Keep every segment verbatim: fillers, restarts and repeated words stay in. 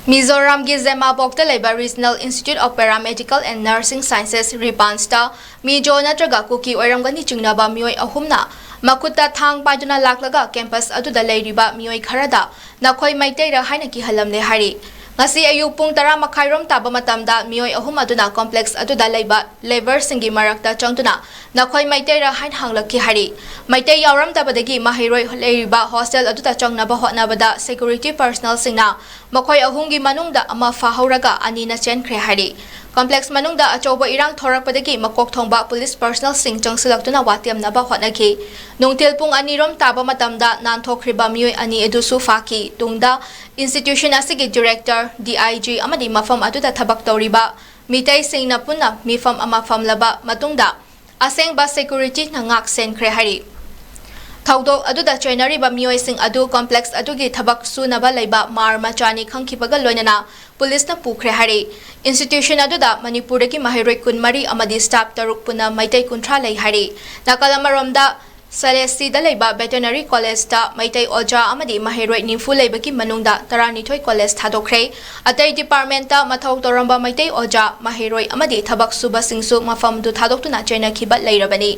ꯃꯤꯖꯣꯔꯥꯝꯒꯤ ꯖꯦꯃꯥꯕꯣꯛꯇ ꯂꯩꯕ Regional Institute of Paramedical and Nursing Sciences, ꯔꯤꯄꯥꯟꯁꯇ ꯃꯤꯖꯣ ꯅꯠꯇ꯭ꯔꯒ ꯀꯨꯀꯤ ꯑꯣꯏꯔꯝꯒꯅꯤ ꯆꯤꯡꯅꯕ ꯃꯤꯑꯣꯏ ꯑꯍꯨꯝꯅ ꯃꯈꯨꯠꯇ ꯊꯥꯡ ꯄꯥꯏꯗꯨꯅ ꯂꯥꯛꯂꯒ campus ꯑꯗꯨꯗ ꯂꯩꯔꯤꯕ ꯃꯤꯑꯣꯏ ꯈꯔꯗ ꯅꯈꯣꯏ ꯃꯩꯇꯩꯔ ꯍꯥꯏꯅ ꯀꯤꯍꯜꯂꯝꯂꯦ ꯍꯥꯏꯔꯤ꯫ ꯉꯁꯤ ꯑꯌꯨꯛ ꯄꯨꯡ ꯇꯔꯥ ꯃꯈꯥꯏꯔꯣꯝ ꯇꯥꯕ ꯃꯇꯝꯗ ꯃꯤꯑꯣꯏ ꯑꯍꯨꯝ ꯑꯗꯨꯅ complex ꯑꯗꯨꯗ ꯂꯩꯕ labourꯁꯤꯡꯒꯤ ꯃꯔꯛꯇ ꯆꯪꯗꯨꯅ ꯅꯈꯣꯏ ꯃꯩꯇꯩꯔ ꯍꯥꯏꯅ ꯍꯪꯂꯛꯈꯤ ꯍꯥꯏꯔꯤ꯫ ꯃꯩꯇꯩ ꯌꯥꯎꯔꯝꯗꯕꯗꯒꯤ ꯃꯍꯩꯔꯣꯏ ꯂꯩꯔꯤꯕ hostel ꯑꯗꯨꯗ ꯆꯪꯅꯕ ꯍꯣꯠꯅꯕꯗ security personnelꯁꯤꯡꯅ ꯃꯈꯣꯏ ꯑꯍꯨꯝꯒꯤ ꯃꯅꯨꯡꯗ ꯑꯃ ꯐꯥꯍꯧꯔꯒ ꯑꯅꯤꯅ ꯆꯦꯟꯈ꯭ꯔꯦ ꯍꯥꯏꯔꯤ꯫ Complex ꯃꯅꯨꯡꯗ ꯑꯆꯧꯕ ꯏꯔꯥꯡ ꯊꯣꯔꯛꯄꯗꯒꯤ ꯃꯀꯣꯛ ꯊꯣꯡꯕ police personnelꯁꯤꯡ ꯆꯪꯁꯤꯜꯂꯛꯇꯨꯅ ꯋꯥ ꯇꯦꯝꯅꯕ ꯍꯣꯠꯅꯈꯤ꯫ ꯅꯨꯡꯊꯤꯜ ꯄꯨꯡ ꯑꯅꯤꯔꯣꯝ ꯇꯥꯕ ꯃꯇꯝꯗ ꯅꯥꯟꯊꯣꯛꯈ꯭ꯔꯤꯕ ꯃꯤꯑꯣꯏ ꯑꯅꯤ ꯑꯗꯨꯁꯨ ꯐꯥꯈꯤ꯫ ꯇꯨꯡꯗ institution ꯑꯁꯤꯒꯤ director, DIG ꯑꯃꯗꯤ ꯃꯐꯝ ꯑꯗꯨꯗ ꯊꯕꯛ ꯇꯧꯔꯤꯕ ꯃꯤꯇꯩꯁꯤꯡꯅ ꯄꯨꯟꯅ ꯃꯤꯐꯝ ꯑꯃ ꯐꯝꯂꯕ ꯃꯇꯨꯡꯗ ꯑꯁꯦꯡꯕ securityꯅ ꯉꯥꯛ ꯁꯦꯟꯈ꯭ꯔꯦ ꯍꯥꯏꯔꯤ꯫ ꯊꯧꯗꯣꯛ ꯑꯗꯨꯗ ꯆꯦꯟꯅꯔꯤꯕ ꯃꯤꯑꯣꯏꯁꯤꯡ ꯑꯗꯨ complex ꯑꯗꯨꯒꯤ ꯊꯕꯛ ꯁꯨꯅꯕ ꯂꯩꯕ ꯃꯥꯔ ꯃꯆꯥꯅꯤ ꯈꯪꯈꯤꯕꯒ ꯂꯣꯏꯅꯅ policeꯅ ꯄꯨꯈ꯭ꯔꯦ ꯍꯥꯏꯔꯤ꯫ Institution ꯑꯗꯨꯗ ꯃꯅꯤꯄꯨꯔꯗꯒꯤ ꯃꯍꯩꯔꯣꯏ ꯀꯨꯟꯃꯔꯤ ꯑꯃꯗꯤ staff ꯇꯔꯨꯛ ꯄꯨꯟꯅ ꯃꯩꯇꯩ ꯀꯨꯟꯊ꯭ꯔꯥ ꯂꯩ ꯍꯥꯏꯔꯤ꯫ ꯅꯥꯀꯜ ꯑꯃꯔꯣꯝꯗ, ꯁꯦꯂꯦꯁꯤꯗ ꯂꯩꯕ Veterinary Collegeꯇ ꯃꯩꯇꯩ ꯑꯣꯖꯥ ꯑꯃꯗꯤ ꯃꯍꯩꯔꯣꯏ ꯅꯤꯐꯨ ꯂꯩꯕꯒꯤ ꯃꯅꯨꯡꯗ ꯇꯔꯥꯅꯤꯊꯣꯏ college ꯊꯥꯗꯣꯛꯈ꯭ꯔꯦ꯫ ꯑꯇꯩ departmentꯇ ꯃꯊꯧ ꯇꯧꯔꯝꯕ ꯃꯩꯇꯩ ꯑꯣꯖꯥ, ꯃꯍꯩꯔꯣꯏ ꯑꯃꯗꯤ ꯊꯕꯛ ꯁꯨꯕꯁꯤꯡꯁꯨ ꯃꯐꯝꯗꯨ ꯊꯥꯗꯣꯛꯇꯨꯅ ꯆꯦꯟꯅꯈꯤꯕ ꯂꯩꯔꯕꯅꯤ꯫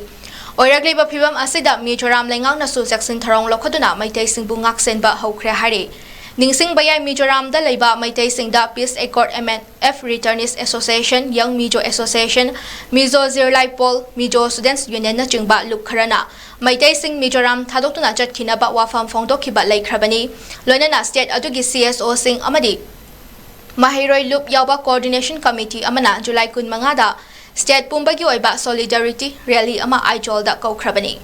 ꯑꯣꯏꯔꯛꯂꯤꯕ ꯐꯤꯕꯝ ꯑꯁꯤꯗ ꯃꯤꯖꯣꯔꯥꯝ ꯂꯩꯉꯥꯛꯅꯁꯨ ꯆꯦꯛꯁꯤꯟ ꯊꯧꯔꯥꯡ ꯂꯧꯈꯠꯇꯨꯅ ꯃꯩꯇꯩꯁꯤꯡꯕꯨ ꯉꯥꯛꯁꯦꯟꯕ ꯍꯧꯈ꯭ꯔꯦ ꯍꯥꯏꯔꯤ꯫ ꯅꯤꯡꯁꯤꯡꯕ ꯌꯥꯏ, ꯃꯤꯖꯣꯔꯥꯝꯗ ꯂꯩꯕ ꯃꯩꯇꯩꯁꯤꯡꯗ Peace Accord, MNF Returnees Association, Young Mizo Association, Mizo Zirlai Pawl, Mizo Students Unionꯅꯆꯤꯡꯕ ꯂꯨꯞ ꯈꯔꯅ ꯃꯩꯇꯩꯁꯤꯡ ꯃꯤꯖꯣꯔꯥꯝ ꯊꯥꯗꯣꯛꯇꯨꯅ ꯆꯠꯈꯤꯅꯕ ꯋꯥꯐꯝ ꯐꯣꯡꯗꯣꯛꯈꯤꯕ ꯂꯩꯈ꯭ꯔꯕꯅꯤ꯫ ꯂꯣꯏꯅꯅ state ꯑꯗꯨꯒꯤ CSOꯁꯤꯡ ꯑꯃꯗꯤ ꯃꯍꯩꯔꯣꯏ ꯂꯨꯞ ꯌꯥꯎꯕ coordination committee ꯑꯃꯅ July ꯀꯨꯟꯃꯉꯥꯗ state ꯄꯨꯝꯕꯒꯤ ꯑꯣꯏꯕ solidarity rally ꯑꯃ ꯑꯥꯏꯖꯣꯜꯗ ꯀꯧꯈ꯭ꯔꯕꯅꯤ꯫